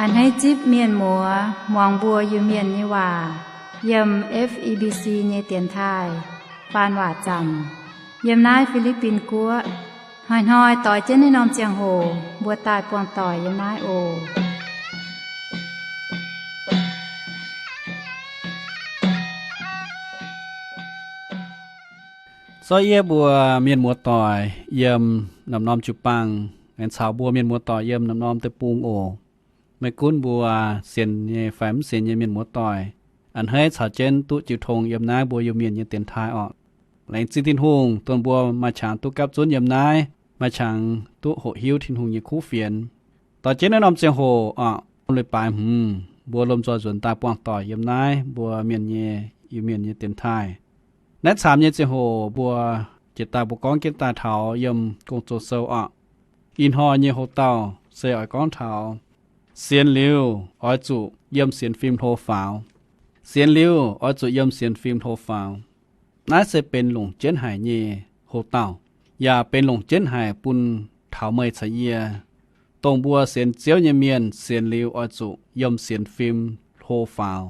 A'hneiv zipv mienh muoz muangx mbuo Iu-Mienh nyei waac yiem F E B C nyei dienx taaih faan waac zanc yiem naaiv Fi^li^bin Guoqv. Hnoi-hnoi doix jienv naaiv norm ziangh hoc mbuo daaih buangh doic yiem naaiv oc. Sortv yie mbuo mienh muoz-doic yiem norm-norm jiu-baang, aengx caux mbuo mienh muoz-doic yiem norm-norm deic-bung oc. Maiv gunv mbuo sienx nyei fai mv sienx nyei mienh muoz-doic, a'hneiv caux jienv duqv jiu tong yiem naaiv mbuo Iu-Mienh nyei dienx taaih orqc. Laengz zingh Tin-Hungh dongh mbuo maaih qangx duqv gapv zunv yiem naaiv, maaih qangx duqv hoqc hiuv Tin-Hungh nyei kuv fienx. Doix jienv naaiv norm ziangh hoc orqc, leiz-baaix hmz mbuo lomh nzoih nzuonx daaih buangh doic yiem naaiv mbuo mienh nyei, Iu-Mienh nyei dienx taaih. Naaiv caamx nyei ziangh hoc mbuo jiex daaih mbuo gorngv jienv daaih taux yiem Gong-Zoh Sou orqc. Ih hnoi nyei hoc-dauh se oix gorngv taux sienx liuz oix zuqc yiem sienx fim hlo faaux. Sienx liuz oix zuqc yiem sienx fim hlo faaux. Naaiv se benx longc jienv haic nyei hoc-dauh, yaac benx longc jienv haic bun taux meih caux yie, dongh mbuo sienx Ziouv nyei mienh, sienx liuz oix zuqc yiem sienx fim hlo faaux.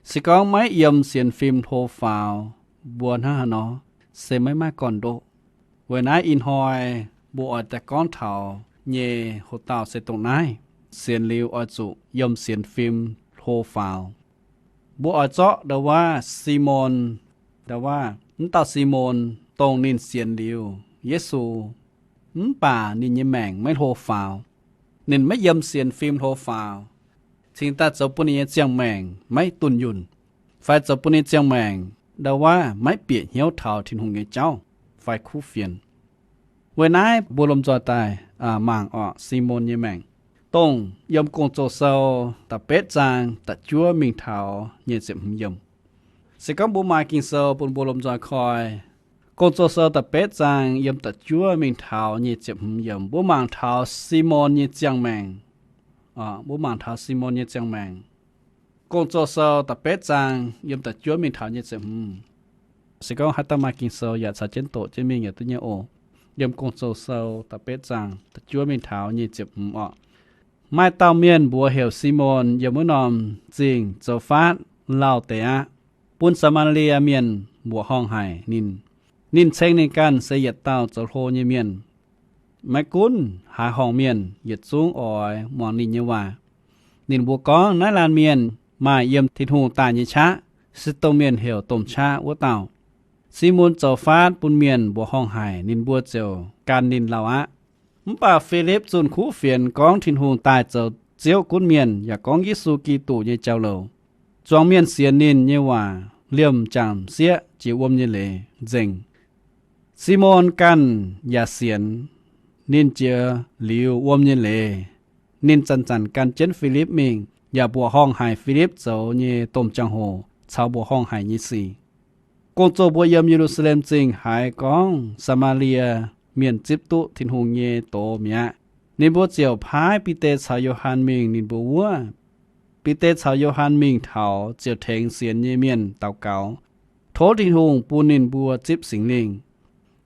Se gorngv maiv yiem sienx fim hlo faaux, mbuo hnangv haaix nor se maiv maaih gorn-ndoqv. Weic naaiv ih hnoi mbuo oix daaih gorngv taux nyei hoc-dauh se dongh naaiv, sienx liuz oix zuqc yiem sienx fim hlo faaux. Mbuo oix zorqv ndau-waav Simon, ndau-waav, mv dauh Simon, dongh ninh sienx liuz Yesu, mv baac ninh nyei maengc maiv hlo faaux. Ninh maiv yiem sienx fim hlo faaux, cingx daaih zoux bun ninh nyei ziangh maengc maiv dunh yunh, fai zoux bun ninh ziangh maengc ndau-waav maiv bieqc hnyouv taux Tin-Hungh nyei jauv fai kuv fienx. Weic naaiv mbuo lomh nzoih daaih mangc orqc, Simon nyei maengc, dongh yiem Gong-Zoh Sou da'betv zaang da'juov mingh taux nyic ziepc hmz yiemc. Se gorngv mbuo maaih Ging-Sou bun mbuo lomh nzoih koi, Gong-Zoh Sou da'betv zaang yiem da'juov mingh taux nyic ziepc hmz yiemc, mbuo mangc taux Simon nyei ziangh maengc. Mbuo mangc taux Simon nyei ziangh maengc. Gong-Zoh Sou da'betv zaang yiem da'juov mingh taux nyic ziepc hmz. Se gorngv haaix dauh maaih Ging-Sou yaac caux jienv doqc jienv mingh yaac duqv nyei oc. Yiem Gong-Zoh Sou da'betv zaang da'juov mingh taux nyic ziepc hmz orqc. Maaih dauh mienh mbuox heuc Simon, yiem wuov norm zingh zoux faatv lauh deix aqv, bun Saa^maa^lie Mienh mbuoqc horngh haic ninh. Ninh ceng ninh ganh se yietc dauh zoux hlo nyei mienh. Maiv gunv haaix horngc mienh yietc zungv oix muangx ninh nyei waac. Ninh mbuo gorngv, Naaiv laanh mienh maaih yiem Tin-Hungh daaih nyei qaqv, se dongh mienh heuc Domh Qaqv wuov dauh. Simon zoux faatv bun mienh mbuoqc horngh haic, ninh mbuo ziouc gan ninh lauh aqv. Mv baac Filipv zunh kuv fienx gorngv Tin-Hungh daaih zoux Ziouv gunv mienh yaac gorngv Yesu Giduc nyei jauv-louc. Zuangx mienh sienx ninh nyei waac liemh jangc sieqv jiex wuom nyei leiz nzengc. Simon ganh yaac sienx, ninh jiex liuz wuom nyei leiz. Ninh zanc-zanc gan jienv Filipv mingh, yaac mbuoqc horngh haic Filipv zoux nyei domh jangx-hoc caux mbuoqc horngh haic nyei sic. Gong-zoh mbuo yiem Ye^lu^saa^lem Zingh haiz gorngv Saa^maa^lie Mienh zipv duqv Tin-Hungh nyei doz mi'aqv. Ninh mbuo ziouc paaiv Bide caux Yo^han mingh ninh mbuo wuov. Bide caux Yo^han mingh taux ziouc tengx sienx nyei mienh daux gaux, tov Tin-Hungh bun ninh mbuo zipv Singx Lingh,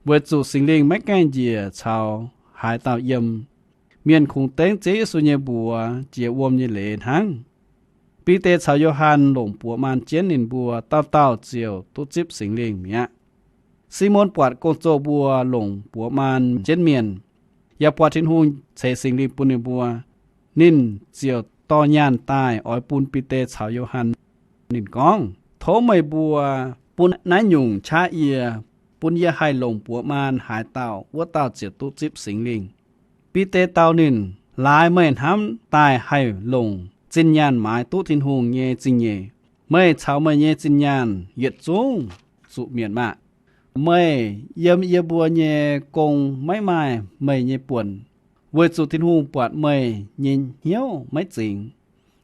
weic zuqc Singx Lingh maiv gaengh njiec caux haaix dauh yiem. Mienh kungx dengv Ziouv Yesu nyei mbuox jiex wuom nyei leiz hnangv. Bide caux Yo^han longc buoz maan jienv ninh mbuo, dauh dauh ziouc duqv zipv Singx Lingh mi'aqv. Simon buatc gong-zoh mbuo longc buoz maan jienv mienh, yaac buatc Tin-Hungh ceix Singx Lingh bun ninh mbuo, ninh ziouc dorh nyaanh daaih oix bun Bide caux Yo^han. Ninh gorngv, Tov meih mbuo bun naaiv nyungc qaqv yie, bun yie haih longc buoz maan haaix dauh, wuov dauh ziouc duqv zipv Singx Lingh. Bide dau ninh, Laaix meih hnamv daaih haih longc zinh nyaanh maaiz duqv Tin-Hungh nyei zingh nyeic. Meih caux meih nyei zinh nyaanh yietc zungv zuqc mietc maah! Meih yiem yie mbuo nyei gong maiv maaih meih nyei buonc, weic zuqc Tin-Hungh buatc meih nyei hnyouv maiv zingx.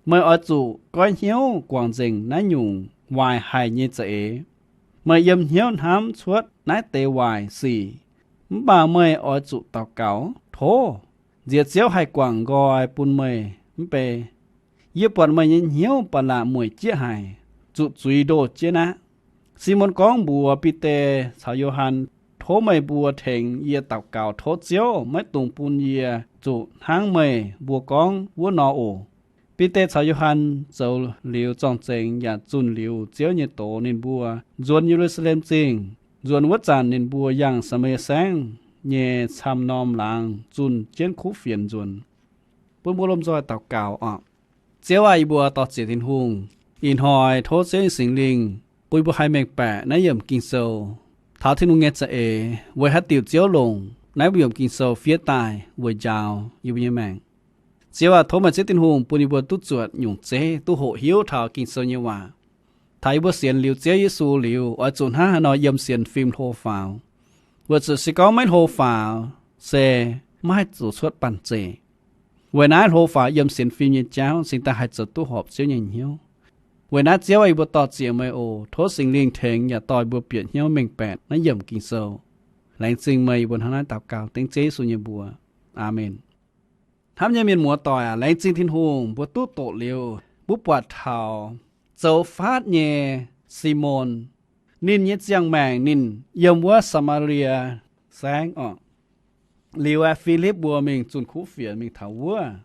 Meih oix zuqc goiv hnyouv guangc nzengc naaiv nyungc waaic haic nyei za'eix. Meih yiem hnyouv hnamv cuotv naaiv deix waaic sic, mv baac meih oix zuqc daux gaux, Tov nziex Ziouv haih guangc nqoi bun meih mv bei. Yie buatc meih nyei hnyouv ba'laqc mueic jieqv haic, zuqc zuiz ndoh jienv aqv. Simon gorngv mbuox Bide caux Yo^han, Tov meih mbuo tengx yie daux gaux tov Ziouv maiv dungx bun yie zuqc hnangv meih mbuo gorngv wuov nor oc. Bide caux Yo^han zoux liuz zorng-zengx yaac zunh liuz Ziouv nyei doz, ninh mbuo nzuonx Ye^lu^saa^lem Zingh. Nzuonx wuov zanc ninh mbuo yangh Saa^maa^lie Saengv nyei camv norm laangz zunh jienv kuv fienx nzuonx. Bun mbuo lomh nzoih daux gaux oc. Ziouv aac, yie mbuo dor-ziec Tin-Hungh, ih hnoi tov Ziouv nyei Singx Lingh bun yie mbuo haih mengh baeqc naaiv yiemc Ging-Sou taux Tin-Hungh nyei za'eix, weic haaix diuc Ziouv longc naaiv mbuo yiemc Ging-Sou fiev daaih weic njaaux yie mbuo nyei maengc. Ziouv aac, tov meih Ziouv Tin-Hungh bun yie mbuo duqv zuotc nyungc zeiv, duqv hoqc hiuv taux Ging-Sou nyei waac. Taux yie mbuo sienx liuz Ziouv Yesu liuz, oix zuqc hnangv haaix nor yiem sienx fim hlo faaux. Weic zuqc se gorngv maiv hlo faaux, se maiv haih zoux cuotv banh zeic. Weic naaiv hlo faaux yiem sienx fim nyei jauv cingx daaih haih zoux duqv horpc Ziouv nyei hnyouv. Weic naaiv Ziouv aac, yie mbuo dor-ziec meih oc. Tov Singx Lingh tengx yaac dorh yie mbuo bieqc hnyouv mengh baeqc naaiv yiemc Ging-Sou. Laengz zingh meih, yie mbuo hnangv naaiv daux gaux dengv Ziouv Yesu nyei mbuox. Aamen. Hnamv nyei mienh muoz-doic aac, laengz zingh Tin-Hungh mbuo duqv doqc liuz, mbuo buatc taux zoux faatv nyei Simon, ninh nyei ziangh maengc ninh yiem wuov Saa^maa^lie Saengv oc. Liuz aeqv, Filipv mbuo mingh zunh kuv fienx mingh taux wuov.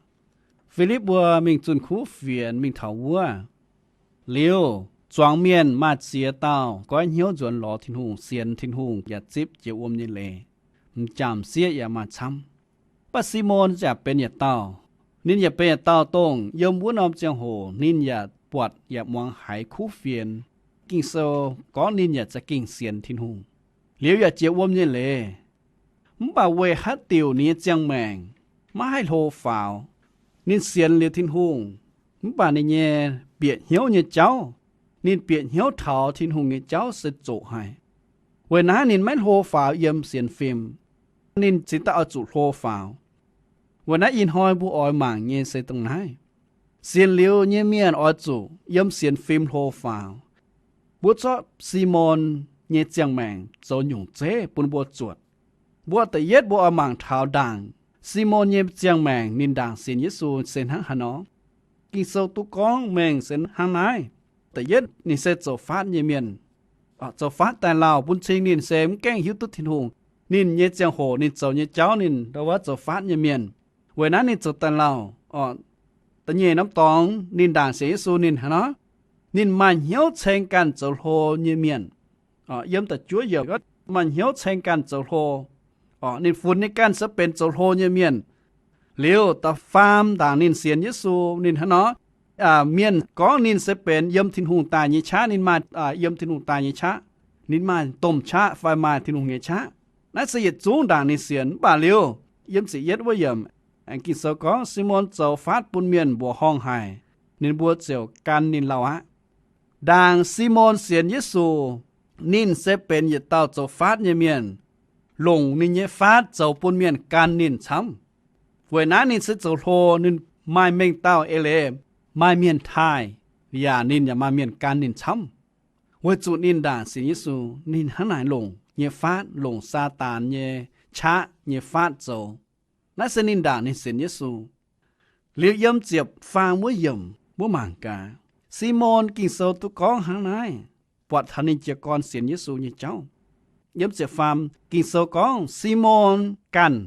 Filipv mbuo mingh zunh kuv fienx mingh taux wuov. Liuz, zuangx mienh maaih ziex dauh goiv hnyouv nzuonx lorz Tin-Hungh, sienx Tin-Hungh yaac zipv jiex wuom nyei leiz. M'jangc m'sieqv yaac maaih camv. Mv baac Simon yaac benx yietc dauh. Ninh yaac benx yietc dauh dongh yiem wuov norm ziangh hoc ninh yaac buatc yaac muangx haiz kuv fienx. Ging-Sou gorngv ninh yaac za'gengh sienx Tin-Hungh, liuz yaac jiex wuom nyei leiz. Mv baac weic haaix diuc ninh nyei ziangh maengc maiv haih hlo faaux. Ninh sienx liuz Tin-Hungh, mv baac ninh nyei bieqc hnyouv nyei jauv, ninh bieqc hnyouv taux Tin-Hungh nyei jauv se zoqc haic. Weic naaiv ninh maiv hlo faaux yiem sienx fim. Ninh cingx daaih oix zuqc hlo faaux. Weic naaiv ih hnoi mbuo oix mangc nyei se dongh naaiv. Sienx liuz nyei mienh oix zuqc yiem sienx fim hlo faaux. Mbuo zorqv Simon nyei ziangh maengc zoux nyungc zeiv bun mbuo zuotc. Mbuo da'yietv mbuo oix mangc taux ndaangc Simon nyei ziangh maengc ninh ndaangc sienx Yesu se hnangv haaix nor. Ging-Sou duqv gorngv mengh se hnangv naaiv. Da'yietv ninh se zoux faatv nyei mienh. Zoux faatv daaih lauh, bun cing ninh se mv gaengh hiuv duqv Tin-Hungh. Ninh nyei ziangh hoc ninh zoux nyei jauv ninh ndau wuov zoux faatv nyei mienh. Weic naaiv ninh zoux daaih lauh. Da'nyeic norm dorngx ninh ndaangc sienx Yesu ninh hnangv nor, ninh maaih hnyouv ceng ganh zoux hlo nyei mienh. Yiem da'juov yiemc, maaih hnyouv ceng ganh zoux hlo. Ninh funx ninh ganh se benx zoux hlo nyei mienh. Liuz da'faam ndaangc ninh sienx Yesu ninh hnangv nor, mienh gorngv ninh se benx yiem Tin-Hungh daaih nyei qaqv, ninh maaih yiem Tin-Hungh daaih nyei qaqv. Ninh maaih domh qaqv fai maaih Tin-Hungh nyei qaqv. Naaiv se yietc zungv ndaangc ninh sienx. Mv baac liuz, yiem ziepc yietv wuov yiemc, Ging-Sou gorngv Simon zoux faatv bun mienh mbuoqc horngh haic, ninh mbuo ziouc gan ninh lauh aqv. Ndaangc Simon sienx Yesu, ninh se benx yietc dauh zoux faatv nyei mienh, longc ninh nyei faatv zoux bun mienh gan ninh camv. Weic naaiv ninh se zoux hlo, ninh maaih mengh dauh eix leiz, maaih mienh taaih, yaac ninh yaac maaih mienh gan ninh camv. Weic zuqc ninh ndaangc sienx Yesu, ninh hnangv naaic longc nyei faatv, longc Saadaan nyei qaqv nyei faatv zoux. Naaiv se ninh ndaangc ninh sienx Yesu. Liuz yiem ziepc faam wuov yiemc mbuo mangc gaax, Simon Ging-Sou duqv gorngv hnangv naaiv, buatc taux ninh jiez gorn sienx Yesu nyei jauv. Yiem ziepc faam Ging-Sou gorngv Simon ganh,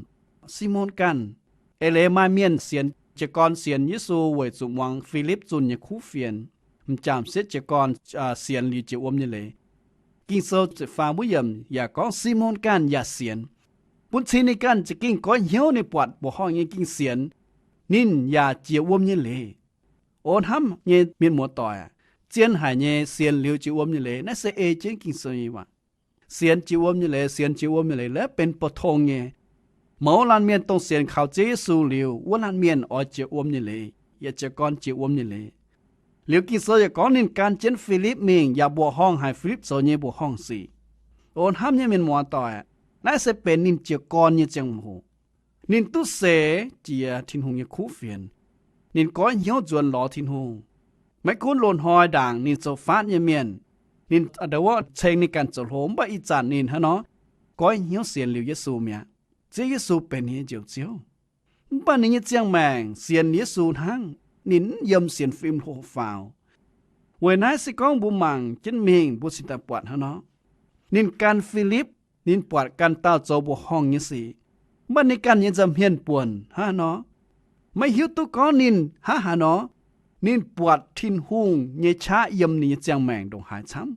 Simon ganh, eix leiz maaih mienh sienx, jiez gorn sienx Yesu weic zuqc muangx Filipv zunh nyei kuv fienx, m'jangc m'sieqv jiez gorn sienx liuz jiex wuom nyei leiz. Ging-Sou ziepc faam wuov yiemc yaac gorngv Simon ganh yaac sienx. Bun cing ninh ganh za'gengh goiv hnyouv ninh buatc mbuoqc horngh nyei gengh sienx, ninh yaac jiex wuom nyei leiz. O hnamv nyei mienh muoz-doic aac, zien haic nyei sienx liuz jiex wuom nyei leiz, naaiv se ei jienv Ging-Sou nyei waac. Sienx jiex wuom nyei leiz, sienx jiex wuom nyei leiz, laaix benx bou tong nyei. Mouz laanh mienh dongh sienx kaux Ziouv Yesu liuz, wuov laanh mienh oix jiex wuom nyei leiz, yaac jiez gorn jiex wuom nyei leiz. Liuz Ging-Sou yaac gorngv ninh gan jienv Filipv mingh, yaac mbuoqc horngh haic Filipv zoux nyei mbuoqc horngh sic. O hnamv nyei mienh muoz-doic, naaiv se benx ninh jiez gorn nyei ziangh hoc. Ninh duqv seix jiex Tin-Hungh nyei kuv fienx. Ninh goiv hnyouv nzuonx lorz Tin-Hungh. Maiv gunv loz-hnoi ndaangc ninh zoux faatv nyei mienh, ninh ndau wuov ceng ninh ganh zoux hlo, mv baac ih zanc ninh hnangv nor goiv hnyouv sienx liuz Yesu mi'aqv. Ziouv Yesu benx ninh nyei Njoux Ziouv. Mv baac ninh nyei ziangh maengc sienx Yesu hnangv, ninh mv yiem sienx fim hlo faaux. Weic naaiv se gorngv mbuo mangc jienv mingh mbuo cingx daaih buatc hnangv nor. Ninh gan Filipv, ninh buatc ganh dauh zoux mbuoqc horngh nyei sic, mv baac ninh ganh nyei nza'hmien buonc hnangv haaix nor, maiv hiuv duqv gorngv ninh hnangv haaix nor. Ninh buatc Tin-Hungh nyei qaqv yiem ninh nyei ziangh maengc ndongc haaix camv?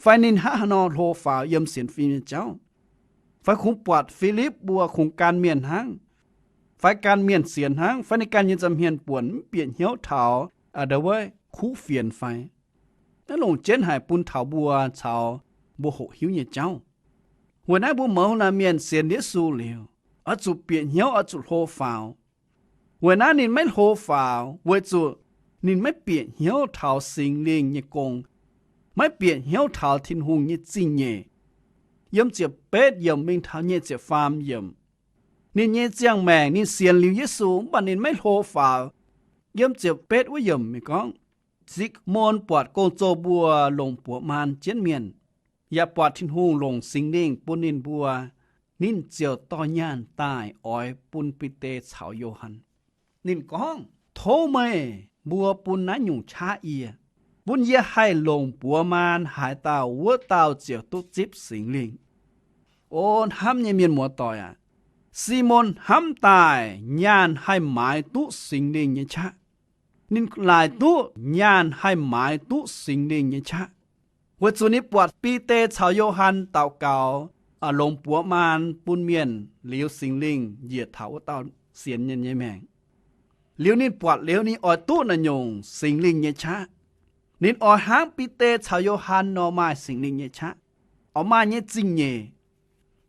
Fai ninh hnangv haaix nor hlo faaux yiem sienx fim nyei jauv? Fai kungx buatc Filipv mbuo kungx gan mienh hnangv, fai gan mienh sienx hnangv, fai ninh ganh nyei nza'hmien buonc mv bieqc hnyouv taux a'ndau wuov kuv fienx fai? Naaiv longc jienv haic bun taux mbuo caux mbuo hoqc hiuv nyei jauv. Weic naaiv mbuo mouz laanh mienh sienx Yesu liuz, oix zuqc bieqc hnyouv, oix zuqc hlo faaux. Weic naaiv ninh maiv hlo faaux weic zuqc ninh maiv bieqc hnyouv taux Singx Lingh nyei gong, maiv bieqc hnyouv taux Tin-Hungh nyei zingh nyeic. Yiem ziepc betv yiemc mingh taux nyic ziepc faam yiemc, ninh nyei ziangh maengc ninh sienx liuz Yesu mv baac ninh maiv hlo faaux. Yiem ziepc betv wuov yiemc ninh gorngv, Simon buatc gong-zoh mbuo longc buoz maan jienv mienh, yaac buatc Tin-Hungh longc Singx Lingh bun ninh mbuo, ninh ziouc dorh nyaanh daaih oix bun Bide caux Yo^han. Ninh gorngv, Tov meih mbuo bun naaiv nyungc qaqv yie, bun yie haih longc buoz maan haaix dauh, wuov dauh ziouc duqv zipv Singx Lingh. O hnamv nyei mienh muoz-doic aac, Simon hnamv daaih nyaanh haih maaiz duqv Singx Lingh nyei qaqv. Ninh laaic duqv nyaanh haih maaiz duqv Singx Lingh nyei qaqv, weic zuqc ninh buatc Bide caux Yo^han daux gaux, longc buoz maan bun mienh liuz, Singx Lingh njiec taux wuov dauh sienx nyei maengc. Liuz ninh buatc liuz ninh oix duqv naaiv nyungc Singx Lingh nyei qaqv. Ninh oix hnangv Bide caux Yo^han nor maaih Singx Lingh nyei qaqv, oix maaih nyei zingh nyeic.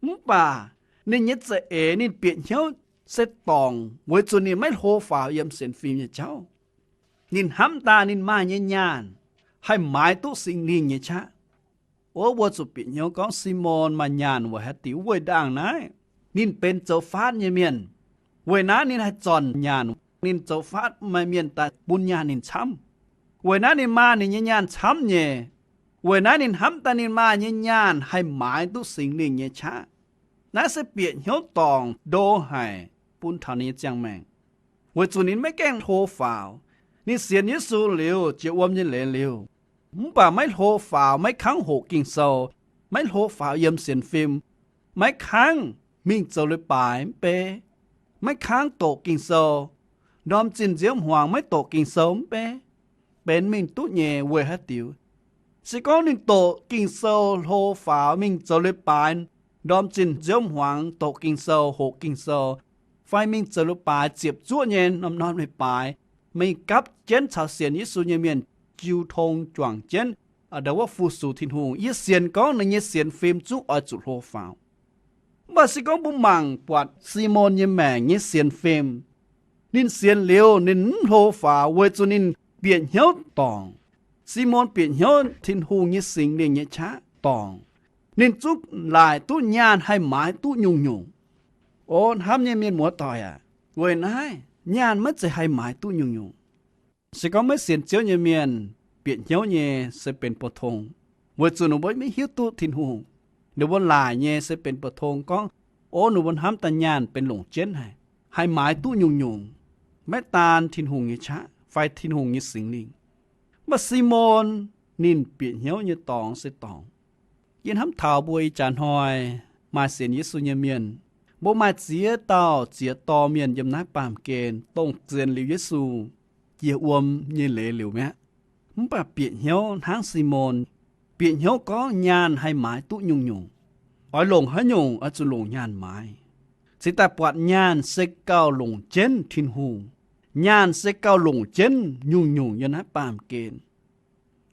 Mv baac ninh nyei za'eix ninh bieqc hnyouv se dorngc weic zuqc ninh maiv hlo faaux yiem sienx fim nyei jauv. Ninh hnamv daaih ninh maaih nyei nyaanh haih maaiz duqv Singx Lingh nyei qaqv. O mbuo zuqc bieqc hnyouv gorngv Simon maaih nyaanh weic haaix diuc? Weic ndaangc naaiv, ninh benx zoux faatv nyei mienh. Weic naaiv ninh haih zornc nyaanh. Ninh zoux faatv maaih mienh daaih bun nyaanh ninh camv. Weic naaiv ninh maaih ninh nyei nyaanh camv nyei. Weic naaiv ninh hnamv daaih ninh maaih nyei nyaanh haih maaiz duqv Singx Lingh nyei qaqv. Naaiv se bieqc hnyouv dorngc ndo haic bun taux ninh nyei ziangh maengc, weic zuqc ninh maiv gaengh hlo faaux. Ninh sienx Yesu liuz, jiex wuom nyei leiz liuz, mv baac maiv hlo faaux, maiv kangv hoqc Ging-Sou, maiv hlo faaux yiem sienx fim, maiv kangv mingh zoux leiz-baaix mv bei, maiv kangv doqc Ging-Sou, ndorm zinh nziouv hmuangx maiv doqc Ging-Sou mv bei, benx mingh duqv nyei weic haaix diuc? Se gorngv ninh doqc Ging-Sou hlo faaux mingh zoux leiz-baaix, ndorm zinh nziouv hmuangx doqc Ging-Sou, hoqc Ging-Sou, fai mingh zoux leiz-baaix ziepc zuoqv nyei norm-norm leiz-baaix, mingh gapv jienv caux sienx Yesu nyei mienh jiu tong juangc jienv, a'ndau wuov fu-sux Tin-Hungh, yie sienx gorngv ninh nyei sienx fim zungv oix zuqc hlo faaux. Mv baac se gorngv mbuo mangc buatc Simon nyei maengc nyei sienx fim, ninh sienx liuz ninh mv hlo faaux weic zuqc ninh bieqc hnyouv dorngc. Simon bieqc hnyouv Tin-Hungh nyei Singx Lingh nyei qaqv dorngc. Ninh zungv laaic duqv nyaanh haih maaiz duqv nyungc-nyungc. O hnamv nyei mienh muoz-doic aac, weic naaiv nyaanh maiv zeiz haih maaiz duqv nyungc-nyungc. Se gorngv maiv sienx Ziouv nyei mienh bieqc hnyouv nyei se benx pou-tong, weic zuqc ninh mbuo maiv hiuv duqv Tin-Hungh. Ninh mbuo laaic nyei se benx pou-tong gorngv, o, ninh mbuo hnamv daaih nyaanh benx longc jienv haic, haih maaiz duqv nyungc-nyungc, maiv daan Tin-Hungh nyei qaqv fai Tin-Hungh nyei Singx Lingh. Mv baac Simon ninh bieqc hnyouv nyei dorngx se dorngc. Yie hnamv taux mbuo ih jaax hnoi maaih sienx Yesu nyei mienh, mbuo maaih ziex dauh ziex dorh mienh yiem naaiv baamh gen dongh sienx liuz Yesu, jiex wuom nyei leiz liuz mi'aqv. Mv baac bieqc hnyouv hnangv Simon, bieqc hnyouv gorngv nyaanh haih maaiz duqv nyungc-nyungc. Oix longc haaix nyungc oix zuqc longc nyaanh maaiz. Cingx daaih buatc nyaanh se gauh longc jienv Tin-Hungh. Nyaanh se gauh longc jienv nyungc-nyungc yiem naaiv baamh gen.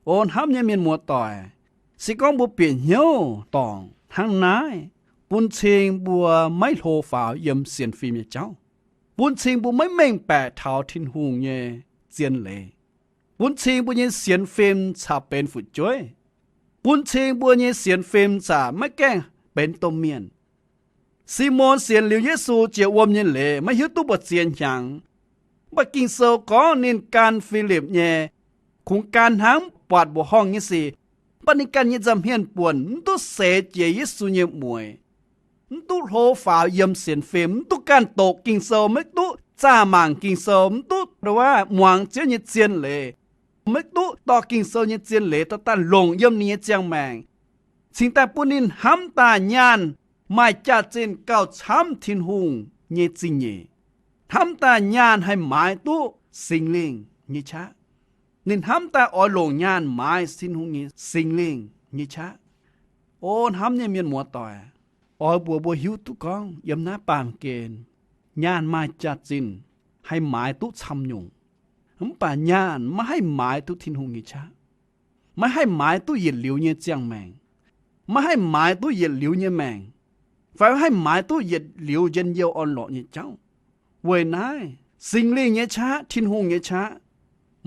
O hnamv nyei mienh muoz-doic, se gorngv mbuo bieqc hnyouv dorngc hnangv naaiv, bun cing mbuo maiv hlo faaux yiem sienx fim nyei jauv, bun cing mbuo maiv mengh baeqc taux Tin-Hungh nyei zien leiz, bun cing mbuo nyei sienx fim caux benx fu'jueiv, bun cing mbuo nyei sienx fim caux maiv gaengh benx domh mienh. Simon sienx liuz Yesu jiex wuom nyei leiz maiv hiuv duqv mbu'ziex hnyangx. Mv baac Ging-Sou gorngv ninh gan Filipv nyei, kungx gan hnangv buatc mbuoqc horngh nyei sic, mv baac ninh ganh nyei nza'hmien buonc mv duqv seix jiex Yesu nyei mueiz, mv duqv hlo faaux yiem sienx fim, mv duqv ganh doqc Ging-Sou, maiv duqv zaah mangc Ging-Sou, mv duqv muangx Ziouv nyei zien leiz, maiv duqv dorh Ging-Sou nyei zien leiz dorh daaih longc yiem ninh nyei ziangh maengc, cingx daaih bun ninh hnamv daaih nyaanh maaih jaax-zinh gauh camv Tin-Hungh nyei zingh nyeic, hnamv daaih nyaanh haih maaiz duqv Singx Lingh. nyei qaqv. Ninh hnamv daaih oix longc nyaanh maaiz Tin-Hungh nyei Singx Lingh nyei qaqv. O hnamv nyei mienh muoz-doic, oix mbuox mbuo hiuv duqv gorngv yiem naaiv baamh gen, nyaanh maaih jaax-zinh, haih maaiz duqv camv nyungc. Mv baac nyaanh maiv haih maaiz duqv Tin-Hungh nyei qaqv, maiv haih maaiz duqv yietc liuz nyei ziangh maengc, maiv haih maaiz duqv yietc liuz nyei maengc, fai maiv haih maaiz duqv yietc liuz njien-youh orn-lorqc nyei jauv. Weic naaiv Singx Lingh nyei qaqv, Tin-Hungh nyei qaqv,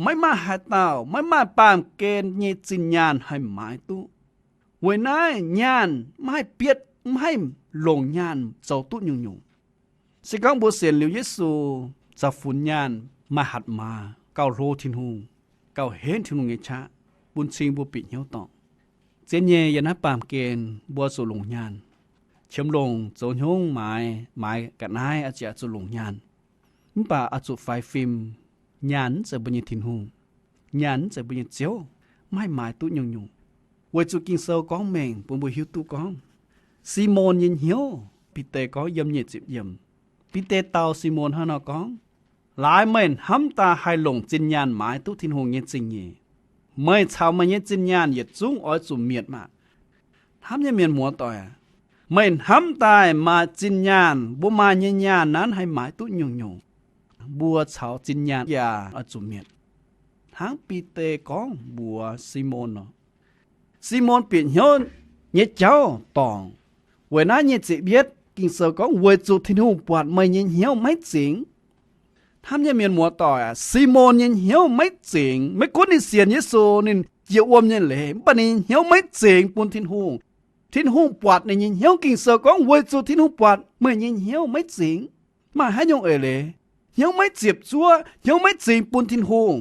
maiv maaih haaix dauh, maiv maaih baamh gen nyei zinh nyaanh haih maaiz duqv. Weic naaiv nyaanh maiv haih bietv, maiv haih longc nyaanh zoux duqv nyungc-nyungc. Se gorngv mbuo sienx liuz Yesu, za'funx nyaanh maaih hatc maaz, gauh hlo Tin-Hungh, gauh henv Tin-Hungh nyei qaqv, bun cing mbuo bieqc hnyouv dorngc. Zien nyei, yiem naaiv baamh gen mbuo zuqc longc nyaanh. Qiemx longc zoux hnyouv maaiz, maaiz ga'naaiv oix zuqc longc nyaanh. Mv baac oix zuqc faix fim. Nyaanh mv zeiz mbuo nyei Tin-Hungh. Nyaanh mv zeiz mbuo nyei Ziouv. Maiv haih maaiz duqv nyungc-nyungc. Weic zuqc Ging-Sou gorngv mengh bun mbuo hiuv duqv gorngv, Simon nyei hnyouv, Bide gorngv yiem nyic ziepc yiemc, Bide dau Simon hnangv nor gorngv, Laaix meih hnamv daaih haih longc zinh nyaanh maaiz duqv Tin-Hungh nyei zingh nyeic, meih caux meih nyei zinh nyaanh yietc zungv oix zuqc mietc maah! Hnamv nyei mienh muoz-doic, meih hnamv daaih maaih zinh nyaanh, mbuo maaih nyei nyaanh naaiv haih maaiz duqv nyungc-nyungc, mbuo caux zinh nyaanh yaac oix zuqc mietc. Hnangv Bide gorngv mbuox Simon nor, Simon bieqc hnyouv nyei jauv dorngc. Weic naaiv nyic ziepc yietv Ging-Sou gorngv, Weic zuqc Tin-Hungh buatc meih nyei hnyouv maiv zingx. Hnamv nyei mienh muoz-doic aac, Simon nyei hnyouv maiv zingx. Maiv gunv ninh sienx Yesu, ninh jiex wuom nyei leiz, mv baac ninh nyei hnyouv maiv zingx bun Tin-Hungh. Tin-Hungh buatc ninh nyei hnyouv. Ging-Sou gorngv, Weic zuqc Tin-Hungh buatc meih nyei hnyouv maiv zingx. Maaih haaix nyungc eix leiz? Hnyouv maiv ziepc zuoqv, hnyouv maiv zingx bun Tin-Hungh.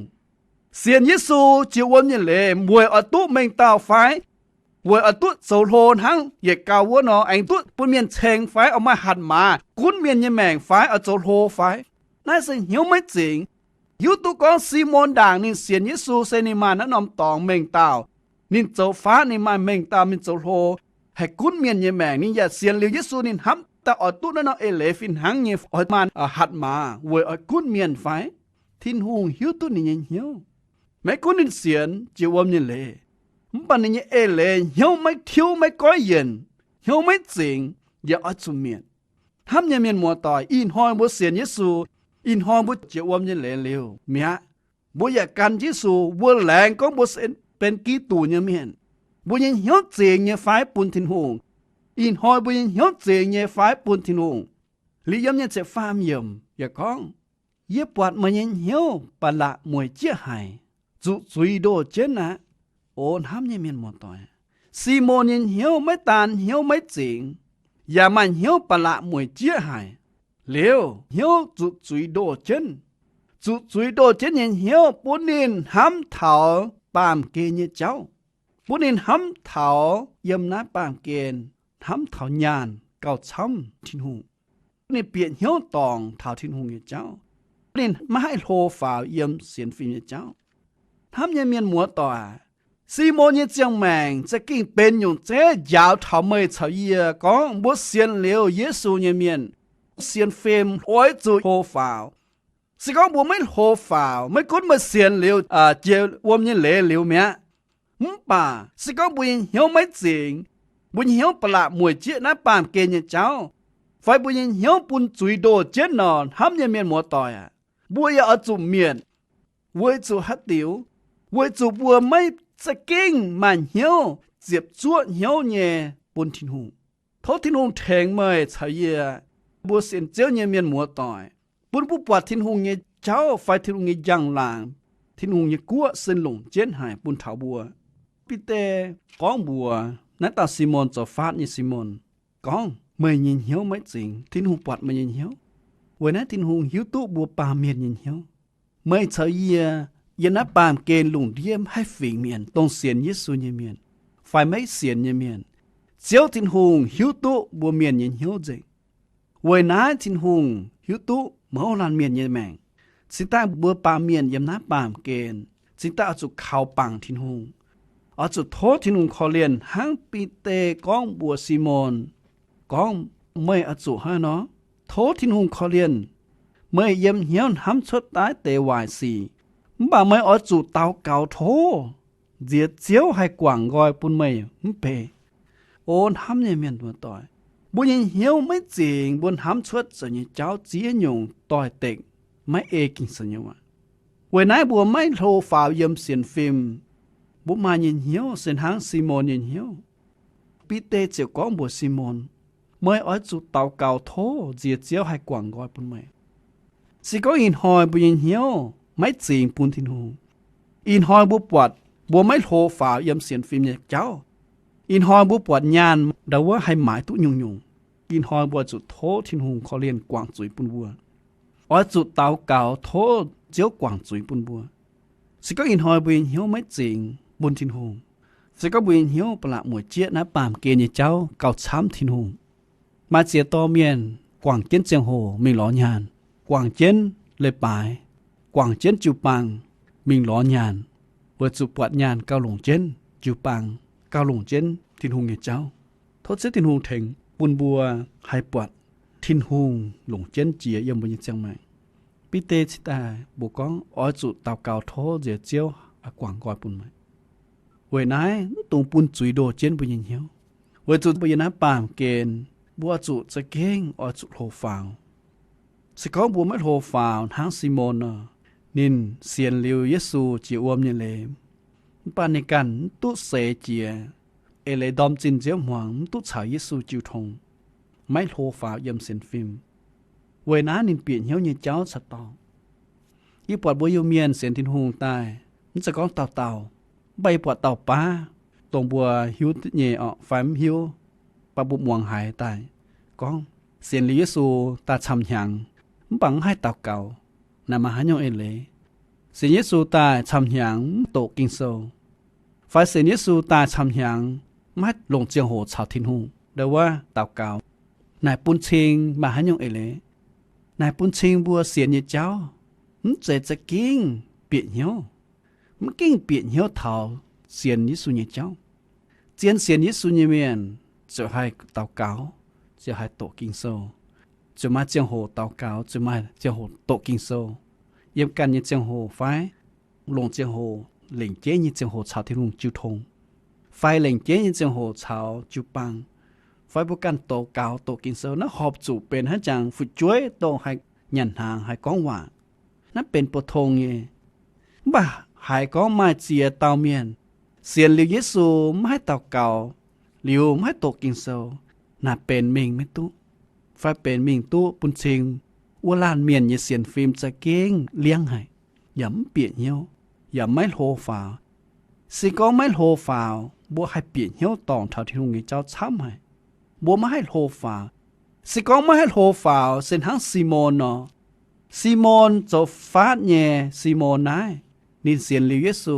Sienx Yesu, jiex wuom nyei leiz, weic oix duqv mengh dauh fai? Weic oix duqv zoux hlo hnangv yietc gau wuov nor, aengx duqv bun mienh ceng fai? Oix maaih hatc maaz gunv mienh nyei maengc fai? Oix zoux hlo fai? Naaiv se hnyouv maiv zingx. Hiuv duqv gorngv Simon ndaangc ninh sienx Yesu se ninh maaih naaiv norm dorngx mengh dauh. Ninh zoux faatv ninh maaih mengh dauh mingh zoux hlo, haih gunv mienh nyei maengc. Ninh yaac sienx liuz Yesu, ninh hnamv daaih oix duqv naaiv norm eix leiz fih hnangv nyei, oix maaih hatc maaz weic oix gunv mienh fai? Tin-Hungh hiuv duqv ninh nyei hnyouv. Maiv gunv ninh sienx jiex wuom nyei leiz, mv baac ninh nyei eix leiz hnyouv maiv tiuv, maiv goiv yienc, hnyouv maiv zingx, yaac oix zuqc mietc. Hnamv nyei mienh muoz-doic, ih hnoi mbuo sienx Yesu, ih hnoi mbuo jiex wuom nyei leiz liuz mi'aqv, mbuo yaac gan Yesu, mbuo laengz gorngv mbuo se benx Giduc nyei mienh. Mbuo nyei hnyouv zingx nyei fai bun Tin-Hungh? Ih hnoi mbuo nyei hnyouv zingx nyei fai bun Tin-Hungh? Liuz yiem nyic ziepc faam yiemc yaac gorngv, Yie buatc meih nyei hnyouv ba'laqc mueic jieqv haic, zuqc zuiz ndoh jienv aqv. O hnamv nyei mienh muoz-doic, Simon nyei hnyouv maiv daan hnyouv maiv zingx, yaac maaih hnyouv ba'laqc mueic jieqv haic, liuz hnyouv zuqc zuiz ndoh jienv. Zuqc zuiz ndoh jienv nyei hnyouv bun ninh hnamv taux baamh gen nyei jauv, bun ninh hnamv taux yiem naaiv baamh gen, hnamv taux nyaanh gauh camv Tin-Hungh. Ninh bieqc hnyouv dorngc taux Tin-Hungh nyei jauv. Ninh maiv haih hlo faaux yiem sienx fim nyei jauv. Hnamv nyei mienh muoz-doic, Simon nyei ziangh maengc za'gengh benx nyungc zeiv njaaux taux meih caux yie gorngv mbuo sienx liuz Yesu nyei mienh, sienx fim oix zuqc hlo faaux. Se gorngv mbuo maiv hlo faaux, maiv gunv meih sienx liuz jiex wuom nyei leiz liuz mi'aqv, mv baac se gorngv mbuo nyei hnyouv maiv zingx, mbuo nyei hnyouv ba'laqc mueic jieqv naaiv baamh gen nyei jauv, fai mbuo nyei hnyouv bun zuiz ndoh jienv nor, hnamv nyei mienh muoz-doic aac, mbuo yaac oix zuqc mietc, weic zuqc haaix diuc? Weic zuqc mbuo maiv za'gengh maaih hnyouv ziepc zuoqv hnyouv nyei bun Tin-Hungh. Tov Tin-Hungh tengx meih caux yie, mbuo sienx Ziouv nyei mienh muoz-doic, bun mbuo buatc Tin-Hungh nyei jauv fai Tin-Hungh nyei njang-laangc, Tin-Hungh nyei guoqv sin longc jienv haic bun taux mbuo. Bide gorngv mbuox naaiv dauh Simon zoux faatv nyei Simon gorngv, Meih nyei hnyouv maiv zingx. Tin-Hungh buatc meih nyei hnyouv. Weic naaiv Tin-Hungh hiuv duqv mbuo baamh mienh nyei hnyouv. Meih caux yie yiem naaiv baamh gen lungh ndiev maiv haih fingx mienh dongh sienx Yesu nyei mienh fai maiv sienx nyei mienh. Ziouv Tin-Hungh hiuv duqv mbuo mienh nyei hnyouv nzengc. Weic naaiv Tin-Hungh hiuv duqv mouz laanh mienh nyei maengc. Cingx daaih mbuo baamh mienh yiem naaiv baamh gen cingx daaih oix zuqc kaux bangc Tin-Hungh, oix zuqc tov Tin-Hungh korv-lienh hnangv Bide gorngv mbuox Simon gorngv, Meih oix zuqc hnangv nor, tov Tin-Hungh korv-lienh meih yiem hnyouv hnamv cuotv daaih deix waaic sic. Mv baac meih oix zuqc daux gaux tov, nziex Ziouv haih guangc nqoi bun meih mv bei. O hnamv nyei mienh muoz-doic, mbuo nyei hnyouv maiv zingx mbuo hnamv cuotv zoux nyei jauv ziex nyungc doix-dekc, maiv ei Ging-Sou nyei waac. Weic naaiv mbuo maiv hlo faaux yiem sienx fim. Mbuo maaih nyei hnyouv se hnangv Simon nyei hnyouv. Bide ziouc gorngv mbuox Simon, meih oix zuqc daux gaux tov nziex Ziouv haih guangc nqoi bun meih. Se gorngv ih hnoi mbuo nyei hnyouv maiv zingx bun Tin-Hungh, ih hnoi mbuo buatc mbuo maiv hlo faaux yiem sienx fim nyei jauv, ih hnoi mbuo buatc nyaanh ndau wuov haih maaiz duqv nyungc-nyungc, ih hnoi mbuo zuqc tov Tin-Hungh korv-lienh guangc zuiz bun mbuo. Oix zuqc daux gaux tov Ziouv guangc zuiz bun mbuo. Se gorngv ih hnoi mbuo nyei hnyouv maiv zingx bun Tin-Hungh, se gorngv mbuo nyei hnyouv ba'laqc mueic jieqv naaiv baamh gen nyei jauv gauh camv Tin-Hungh. Maaih ziex dorh mienh guangc jienv ziangh hoc mingh lorz nyaanh, guangc jienv leiz-baaix, guangc jienv jiu-baang mingh lorz nyaanh, weic zuqc buatc nyaanh gauh longc jienv jiu-baang, gauh longc jienv Tin-Hungh nyei jauv. Tov Ziouv Tin-Hungh tengx bun mbuo haih buatc Tin-Hungh longc jienv jiex yiem mbuo nyei ziangh maengc. Bide cingx daaih mbuox gorngv, oix zuqc daux gaux tov nziex Ziouv guangc nqoi bun meih. Weic naaiv mv dungx bun zuiz ndoh jienv mbuo nyei hnyouv. Weic zuqc mbuo yiem naaiv baamh gen, mbuo oix zuqc za'gengh oix zuqc hlo faaux. Se gorngv mbuo maiv hlo faaux hnangv Simon nor, ninh sienx liuz Yesu jiex wuom nyei leiz, mv baac ninh ganh mv duqv seix jiex, eix leiz ndorm zinh nziouv hmuangx mv duqv caux Yesu jiu tong, maiv hlo faaux yiem sienx fim. Weic naaiv ninh bieqc hnyouv nyei jauv caux dorngc. Yie buatc mbuo Iu-Mienh sienx Tin-Hungh daaih, mv zeiz gorngv dauh dauh, mv baac yie buatc dauh baav, dongh mbuo hiuv nyei orqc fai mv hiuv, mv baac mbuo muangx haiz daaih gorngv, sienx liuz Yesu daaih camv hnyangx, mv baac mv haih daux gaux. Naaic maaih haaix nyungc eix leiz? Sienx Yesu daaih camv hnyangx mv doqc Ging-Sou, fai sienx Yesu daaih camv hnyangx mv haih longc ziangh hoc caux Tin-Hungh ndau wuov daux gaux. Naaic bun cing maaih haaix nyungc eix leiz? Naaic bun cing mbuo sienx nyei jauv mv zeiz za'gengh bieqc hnyouv, mv gengh bieqc hnyouv taux sienx Yesu nyei jauv. Zien sienx Yesu nyei mienh ziouc haih daux gaux, ziouc haih doqc Ging-Sou, ziouc maaih ziangh hoc daux gaux, ziouc maaih ziangh hoc doqc Ging-Sou. Yiem ganh nyei ziangh hoc fai longc ziangh hoc, lengc jeiv nyei ziangh hoc caux Tin-Hungh jiu tong, fai lengc jeiv nyei ziangh hoc caux jiu-baang, fai mbuo ganh douz gaux doqc Ging-Sou, naaiv horpc zuqc benx haaix jangx fu'jueiv dongh haih nyanc hnaangx haih gorngv waac. Naaiv benx pou-tong nyei. Mv baac haiz gorngv maaih ziex dauh mienh sienx liuz Yesu mv haih daux gaux, liuz mv haih doqc Ging-Sou, naaic benx mingh maiv duqv, fai benx mingh duqv bun cing wuov laanh mienh nyei sienx fim za'gengh liangv haic, yaac mv bieqc hnyouv, yaac maiv hlo faaux. Se gorngv maiv hlo faaux, mbuo haih bieqc hnyouv dorngc taux Tin-Hungh nyei jauv camv haic. Mbuo maiv haih hlo faaux. Se gorngv maiv haih hlo faaux se hnangv Simon nor. Simon zoux faatv nyei Simon naaiv, ninh sienx liuz Yesu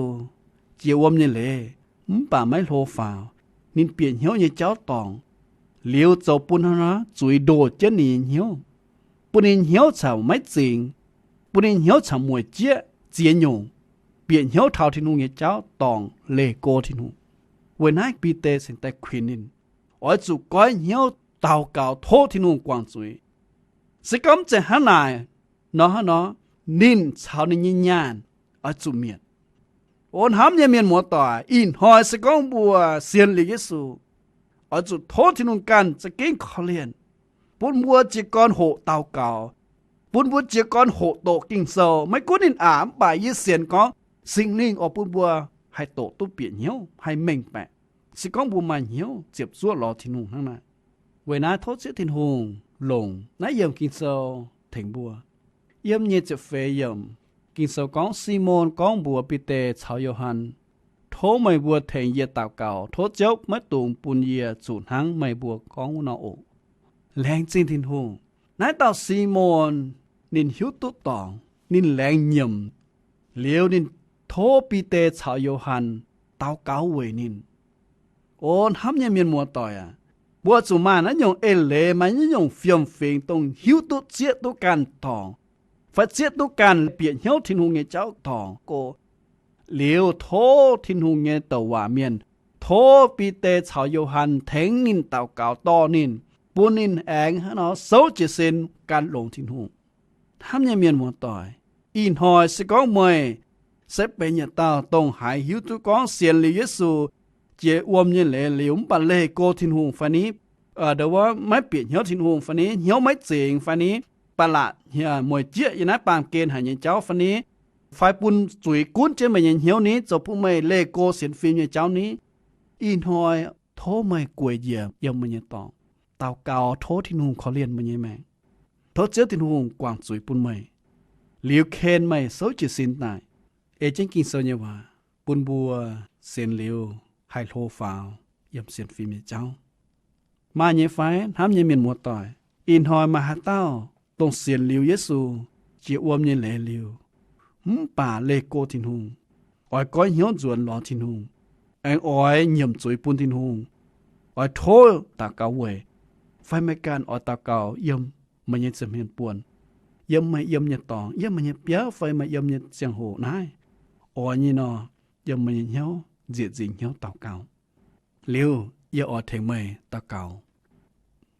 jiex wuom nyei leiz, mv baac maiv hlo faaux. Ninh bieqc hnyouv nyei jauv dorngc, liuz zoux bun hnangv nor zuiz ndoh jienv ninh nyei hnyouv, bun ninh hnyouv caux maiv zingx, bun ninh hnyouv caux mueic jieqv ziex nyungc, bieqc hnyouv taux Tin-Hungh nyei jauv dorngc leih go Tin-Hungh. Weic naaiv Bide cingx daaih kuinx ninh, oix zuqc goiv hnyouv daux gaux tov Tin-Hungh guangc zuiz. Se gorngv mv zeiz hnangv naaic nor, hnangv nor, ninh caux ninh nyei nyaanh oix zuqc mietc. O hnamv nyei mienh muoz-doic, ih hnoi se gorngv mbuo sienx liuz Yesu, oix zuqc tov Tin-Hungh ganh za'gengh korv-lienh, bun mbuo jiez gorn hoqc daux gaux, bun mbuo jiez gorn hoqc doqc Ging-Sou. Maiv gunv ninh aqc, mv baac yie sienx gorngv Singx Lingh oix bun mbuo haih doqc duqv bieqc hnyouv, haih mengh baeqc, se gorngv mbuo maaih hnyouv ziepc zuoqv lorz Tin-Hungh hnangv naaic. Weic naaiv tov Ziouv Tin-Hungh longc naaiv yiemc Ging-Sou tengx mbuo. Yiem nyei ziepc feix yiemc, Ging-Sou gorngv, Simon gorngv mbuox Bide caux Yo^han, Tov meih mbuo tengx yie daux gaux, tov Ziouv maiv dungx bun yie zuqc hnangv meih mbuo gorngv wuov nor oc. Laengz zingh Tin-Hungh. Naaiv dauh Simon ninh hiuv duqv dorngc, ninh laengz nyiemc, liuz ninh tov Bide caux Yo^han daux gaux weic ninh. O hnamv nyei mienh muoz-doic aac, mbuo zuqc maaih naaiv nyungc eix leiz, maaih naaiv nyungc fiem-fingx dongh hiuv duqv zieqv duqv ganh dorngc, fai zieqv duqv ganh bieqc hnyouv Tin-Hungh nyei jauv dorngc go, liuz tov Tin-Hungh nyei douc waac mienh, tov Bide caux Yo^han tengx ninh daux gaux dorh ninh, bun ninh aengx hnangv nor souv jiez sin gan longx Tin-Hungh. Hnamv nyei mienh muoz-doic, ih hnoi se gorngv meih se benx yietc dauh dongh haiz hiuv duqv gorngv sienx liuz Yesu, jiex wuom nyei leiz liuz, mv baac leih go Tin-Hungh fai ni, ndo wuov maiv bieqc hnyouv Tin-Hungh fai ni, hnyouv maiv zingx fai ni, ba'laqc mueic jieqv yiem naaiv baamh gen haic nyei jauv fai ni, fai bun zuiz gunv jienv meih nyei hnyouv ni, zoux bun meih leih go sienx fim nyei jauv ni, ih hnoi tov meih gueic njiec yiem meih nyei dorngx, daux gaux tov Tin-Hungh korv-lienh meih nyei maengc. Tov Ziouv Tin-Hungh guangc zuiz bun meih, liuz ken meih souv jiez sin daaih, ei jienv Ging-Sou nyei waac bun mbuo sienx liuz haih hlo faaux yiem sienx fim nyei jauv. Maaih nyei fai? Hnamv nyei mienh muoz-doic, ih hnoi maaih haaix dauh dongh sienx liuz Yesu, jiex wuom nyei leiz liuz, mv baac leih go Tin-Hungh, oix goiv hnyouv nzuonx lorz Tin-Hungh, aengx oix nyiemc zuiz bun Tin-Hungh, oix tov daux gaux weic, fai meih ganh oix daux gaux yiem meih nyei nza'hmien buonc, yiem meih yiem nyei dorngx, yiem meih nyei biauv fai meih yiem nyei ziangh hoc naaiv, oix nyei nor, yiem meih nyei hnyouv nzieqc nzingc hnyouv daux gaux. Liuz yie oix tengx meih daux gaux.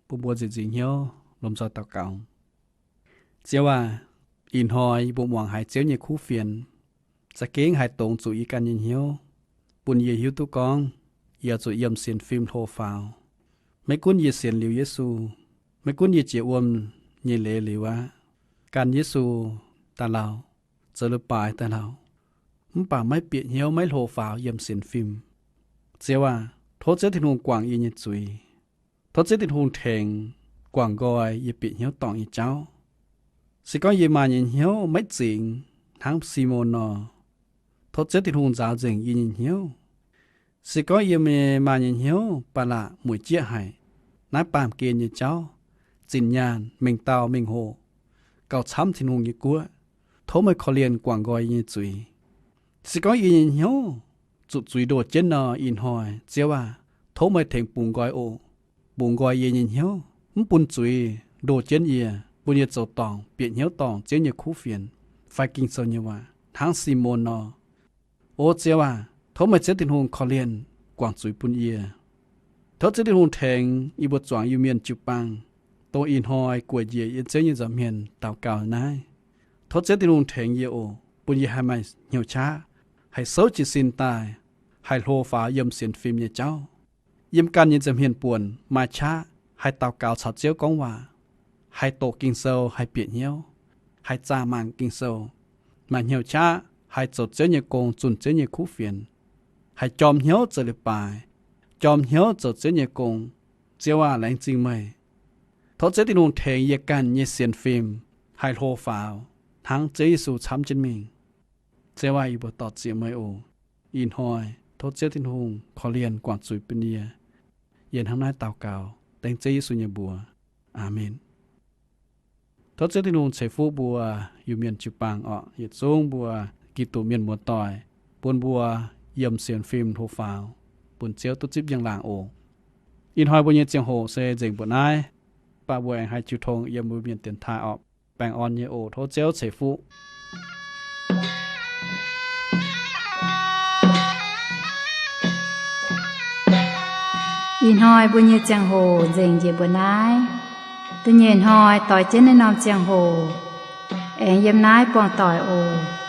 Bun mbuo nzieqc nzingc hnyouv lomh nzoih daux gaux. Ziouv aac, ih hnoi yie mbuo muangx haiz Ziouv nyei kuv fienx, za'gengh haih dongz zuqc yie ganh nyei hnyouv, bun yie hiuv duqv gorngv yie zuqc yiem sienx fim hlo faaux. Maiv gunv yie sienx liuz Yesu, maiv gunv yie jiex wuom nyei leiz liuz aqv, gan Yesu daaih lauh, zoux leiz-baaix daaih lauh, mv baac maiv bieqc hnyouv, maiv hlo faaux yiem sienx fim. Ziouv aac, tov Ziouv Tin-Hungh guangc yie nyei zuiz. Tov Ziouv Tin-Hungh tengx guangc nqoi yie bieqc hnyouv dorngc nyei jauv. Se gorngv yie maaih nyei hnyouv maiv zingx hnangv Simon nor, tov Ziouv Tin-Hungh nzaaux nzengc yie nyei hnyouv. Se gorngv yie maaih nyei hnyouv ba'laqc mueic jieqv haic, naaiv baamh gen nyei jauv, zinh nyaanh, mengh dauh mengh hoc, gauh camv Tin-Hungh nyei guoqv, tov meih korv-lienh guangc nqoi yie nyei zuiz. Se gorngv yie nyei hnyouv zuqc zuiz ndoh jienv nor, ih hnoi Ziouv aac, tov meih tengx bungx nqoi oc. Bungx nqoi yie nyei hnyouv, mv bun zuiz ndoh jienv yie, bun yie zoux dorngc, bieqc hnyouv dorngc Ziouv nyei kuv fienx fai Ging-Sou nyei waac hnangv Simon nor. O Ziouv aac, tov meih Ziouv Tin-Hungh korv-lienh guangc zuiz bun yie. Tov Ziouv Tin-Hungh tengx yie mbuo zuangx Iu-Mienh jiu-baang, dongh ih hnoi gueic njiec yiem Ziouv nyei nza'hmien daux gaux naaiv. Tov Ziouv Tin-Hungh tengx yie oc, bun yie haih maaih hnyouv qaqv, haih souv jiez sin daaih, haih hlo faaux yiem sienx fim nyei jauv. Yiem ganh nyei nza'hmien buonc maaih qaqv haih daux gaux caux Ziouv gorngv waac, haih doqc Ging-Sou, haih bieqc hnyouv, haih zaah mangc Ging-Sou, maaih hnyouv qaqv haih zoux Ziouv nyei gong, zunh Ziouv nyei kuv fienx, haih jorm hnyouv zoux leiz-baaix, jorm hnyouv zoux Ziouv nyei gong. Ziouv aac, laengz zingh meih. Tov Ziouv Tin-Hungh tengx yie ganh nyei sienx fim haih hlo faaux hnangv Ziouv Yesu camv jienv mingh. Ziouv aac, yie mbuo dor-ziec meih oc. Ih hnoi tov Ziouv Tin-Hungh korv-lienh guangc zuiz bun yie. Yie hnangv naaiv daux gaux dengv Ziouv Yesu nyei mbuox. Aamen. Tov Ziouv Tin-Hungh ceix fuqv mbuo Iu-Mienh jiu-baang orqc, yietc zungv mbuo Giduc mienh muoz-doic, bun mbuo yiem sienx fim hlo faaux, bun Ziouv duqv zipv njang-laangc oc. Ih hnoi mbuo nyei ziangh hoc se nzengc mbuoqc naaiv, mv baac mbuo aengx haih jiu tong yiem mbuo mienh dienx taaih orqc. Baengh orn nyei oc. Tov Ziouv ceix fuqv. Ih hnoi mbuo nyei ziangh hoc nzengc njiec mbuoqc naaiv. Da'nyeic hnoi doix jienv naaiv norm ziangh hoc, aengx yiem naaiv buangh doic oc.